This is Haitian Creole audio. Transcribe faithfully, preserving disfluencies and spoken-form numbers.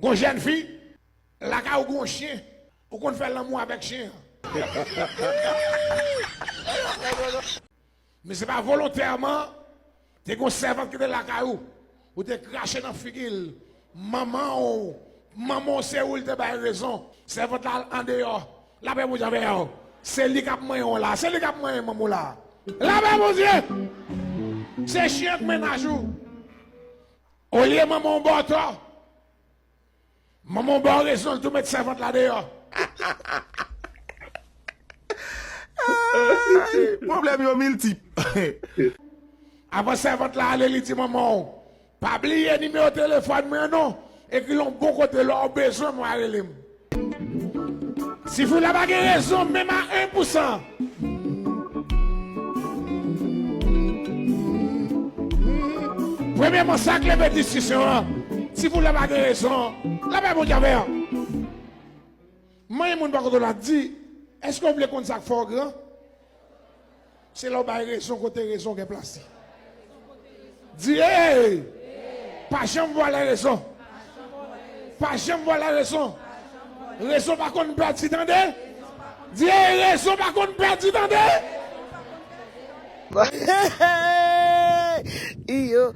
Gon jèn fi, lakay ou gon chen, ou konn fè lanmou avèk chen an. Men se pa volontèman, te gon sèvant ki te lakay ou, ou te krache nan figi l, manman w, manman w se ou l te bay rezon, sèvant la al andeyò, lapè Bondye avè w, se li k ap manyen w la, se li k ap manyen manman w la, lapè Bondye, se chen ak mennaj ou, olye manman w ba w tò, manman w ba w rezon, l tou met sèvant la deyò. Ay, pwoblèm yo miltip. Avan sèvant la ale, li di manman w, pa bliye nimewo telefòn mwen non, ekri l yon bon kote, lè w bezwen mwen, rele m. Ti fi w la pa gen rezon menm a en pou san. Premyèman, sa k leve diskisyon an, ti fi w la pa gen rezon, lapè Bondye avè w. Manyen moun pa kote w la di, èske w vle konn sa k fè w gran? Se lè w bay rezon kote rezon gen plas li. Di, hey! Pa janm vwale rezon. Pa janm vwale rezon. Rezon pa konn pèdi, tande. Di, hey, rezon pa konn pèdi, tande. Iyo.